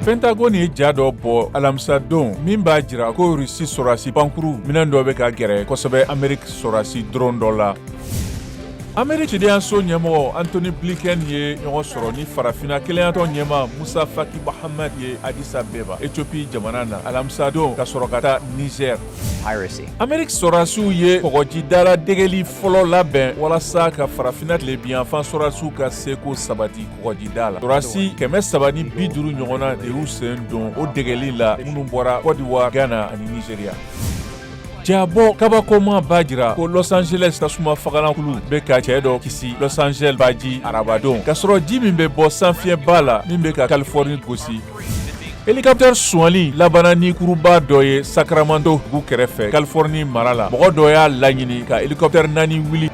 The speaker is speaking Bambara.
Pentagone ye ja dɔ bɔ alamisadon min b'a jira ko Russie sɔrɔdasi pankuru minɛn dɔ bɛ ka gɛrɛ kosɛbɛ Amerique sɔrɔdasi drone dɔ la. Amerique cidenyaso ɲɛmɔgɔ Antony Blinken ye ɲɔgɔn sɔrɔ ni Farafinna kelenyatɔn ɲɛmaa Musa Faki Mahamat ye Addis Abeba, Ethiopie jamana na alamisadon ka sɔrɔ ka taa Niger. Amerique sɔrɔdasiw ye kɔgɔjidala degeli fɔlɔ labɛn walasa ka Farafinna tilebinyanfan sɔrɔdasiw ka seko sabati kɔgɔjida la. Sɔrɔdasi 350 ɲɔgɔnna de y'u sen don o degeli la minnu bɔra Côte d'Ivoire, Ghana ani Nigeria. Jabɔ kabakoma b'a jira ko Los Angeles tasuma fagalankulu bɛ ka cɛ dɔ kisi Los Angeles baji arabadon k'a sɔrɔ ji min bɛ bɔ sanfiɲɛba la min bɛ ka Californie gosi. Hélicoptère sonyali labanna ni kuruba dɔ ye Sacramento dugu kɛrɛfɛ Californie mara la. Mɔgɔ dɔ y'a laɲini ka hélicoptère naani wuli.